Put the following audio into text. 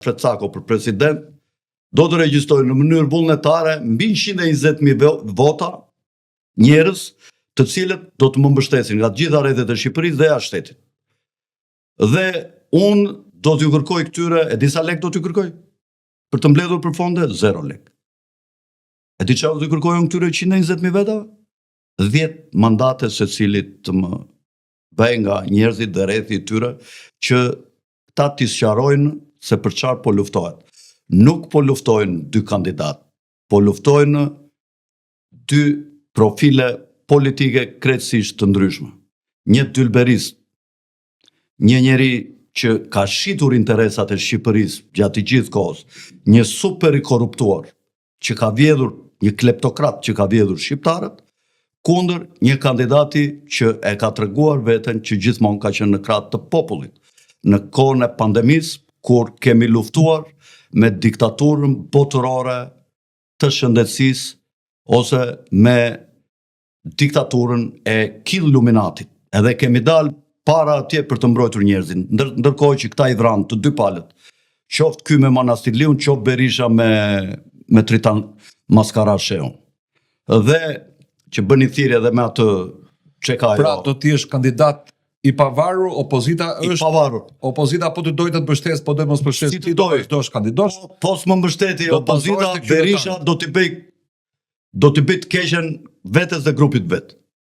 Alfred Cako për president, do të regjistrojë në mënyrë vullnetare mbi 120.000 vota njerëz të cilët do të më mbështesin nga të gjitha rrethet e Shqipërisë dhe jashtë shtetit. Dhe unë do t'ju kërkoj këtyre, e di sa lek do t'ju kërkoj? Për të mbledhur për fonde, zero lek. E di çfarë do t'ju kërkoj unë këtyre 120.000 vetave? 10 mandate secilit të më bëj nga njerëzit dhe rrethi i tyre që këta t'i sqarojnë se për çfarë po luftohet. Nuk po luftojnë dy kandidatë, po luftojnë dy profile politike krejtësisht të ndryshme. Një dylberist, një njeri që ka shitur interesat e Shqipërisë gjatë të gjithë kohës, një super i korruptuar që ka vjedhur, një kleptokrat që ka vjedhur shqiptarët, kundër një kandidati që e ka treguar veten që gjithmonë ka qenë në krah të popullit. Në kohën e pandemisë, kur kemi luftuar me diktaturën botërore të shëndetësisë ose me diktaturën e Killuminatit. Edhe kemi dalë para atje për të mbrojtur njerëzit, ndër, ndërkohë që këta i vranë të dy palët. Qoftë ky me Manastirliun, qoftë Berisha me me Tritan Maskara Shehun. Dhe që bëni thirrje edhe me atë që ka Pra, do të jesh kandidat i pavarur, opozita i është pavarur. opozita po të dojë të të mbështes, po dojë mos mbështes, Si të ti do dojë. vazhdosh kandidosh. Po, po s'më mbështeti Do të opozita, bazohesh tek qytetarët. Berisha do t'i bëj do t'i bëj të keqen vetes dhe grupit vet.